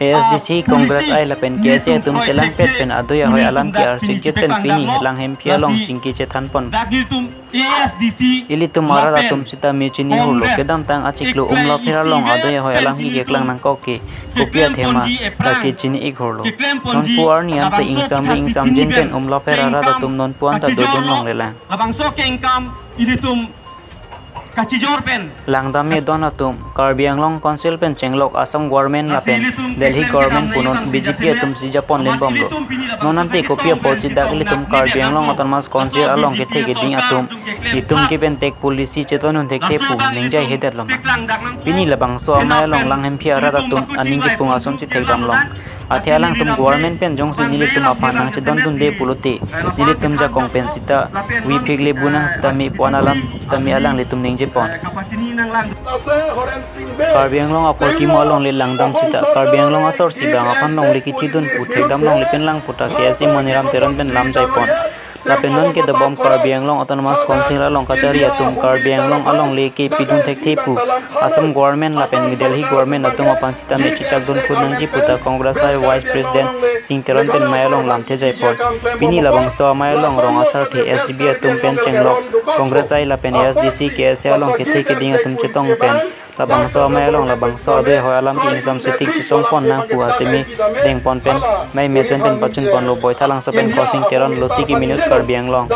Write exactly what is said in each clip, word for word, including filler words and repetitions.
A S D C, Congress I lapen K S A atum chelangpet pen adui ahoi alam ke-arsikjit pen pini Langhemphi along chingki chethanpon. Dak nelitum A S D C ilitum arat lapen atum sitame chini hurlo, Congress kedamtang achiklo Umlapher along adui ahoi alam ke keklang nangkok ke kopi athema ta ke chini-ik hurlo. Non pu arni ante ingsam ri ingsam jin pen Umlapher arat atum non pu anta dodun longlelang. Labangso kengkam ilitum kachijor pen langdam me don atum, Karbi Anglong Council pen chenglok Assam Government lapen Delhi Government punon B J P atum si japon limbomlo. Non ante kopi apotsi dak ilitum Karbi Anglong Autonomous Council along kethe keding atum, itum ke pen tek policy cheton un thekthe pu ningjehedet loma. Pini labangso amei along Langhemphi arat atum aning kepung asonsi thekdamlong. Athe alangtum government pen jongsi nelitum aphan nangchedondunde pulote, nelitum jakong pen sita vipik le bunang sitame pu-an alam sitame alanglitum ningjepon. Karbi Anglong apor kimo alongle langdam sita Karbi Anglong asor si bang aphan longle kithidun pu thekdam longle pen lang pu ta K S A Maniram Teron pen lam jaipon. Lapen non kedobom Karbi Anglong Autonomous Council along kachari atum, Karbi Anglong alongle kepidun thekthe pu Assam Government lapen Delhi Government atum aphan sitame chechakdun phut nangji pu ta Congress I Vice President Sing Teron pen amei along lamthe jaipon. Pini labangso amei along rong asar the S G B atum pen chenglok Congress I lapen A S D C K S A along kethe keding atum chetong pen labangso amei along labangso adui ahoi alam ke ingsam setik chesongpon nang pu aseme dengpon pen mei mesen pen pachunponlo. Boithalangso pen Kosing Teron, Lotiki News, Karbi Anglong.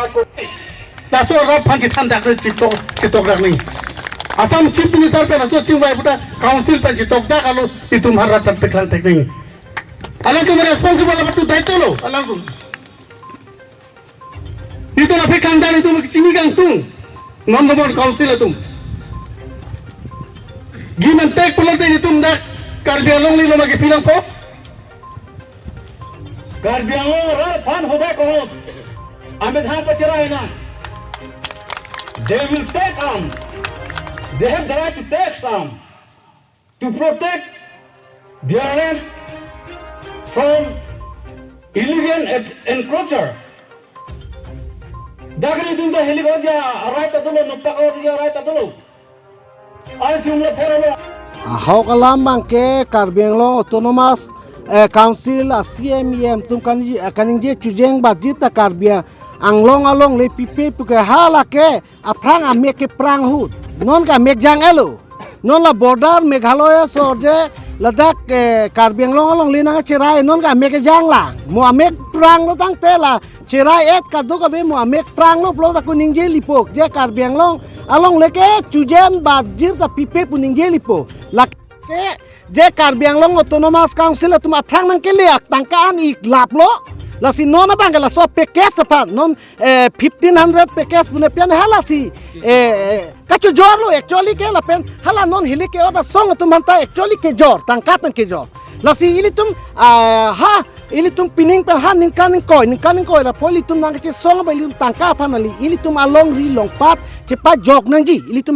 Laso rat aphan chethan dak chitok chitok dak ni. Assam Chief Minister pen aso chingvai puta council pen chitok dak alo itum har rat aphan peklang tekning. Alangtum responsible abatthu daitwlo alangtum. Itum aphi kangdan itum chini kangtung. Non domon council atum. Gimen tek pulote itum dak Karbi Anglong lilo ma kepinangpo. Karbi Anglong rat aphan hodai korot. Amit hang pacherai na. They will take arms. They have the right to take arms to protect their land from illegal en- encroacher. Dak nelitum ta helicopter ja right ta dolo, nopak or ja right ta dolo. Ai si Umlapher along. Ahok alam abang ke Karbi Anglong Autonomous, eh, Council a C M E M atum kan, eh, kaningje chujeng bajir ta Karbi Anglong alongle pipe pu ke hala ke aphrang amek keprang ahut. Non ke amek jang-etlo. Non la border Meghalaya asor je ladak, eh, Karbi Anglong alongle nangcherai, non ke amek kejang lang. Mo amek pranglo tangte la cherai-et kadokave mo amek pranglo pulo ta ko ningje lipo. Je Karbi Anglong alongle ke chujen bajir ta pipe pu ningje lipo. Lake je Karbi Anglong Autonomous Council atum aphrang nangkele atangka an-ik laplo. Lasi non abang ke laso package aphan non, eh, fifteen hundred package pune pian halasi, eh, eh, kachojorlo actually ke lapen hala non hili ke-ot asong atum aphanta actually kejor, tangka pen kejor. Lasi ilitum, ah, ha ilitum pining pen ha ningkan ingkoi, ningkan ingkoi ra po ilitum nangkachesong ba ilitum tangka aphan kali, ilitum alongri longpat chepajok nangji, ilitum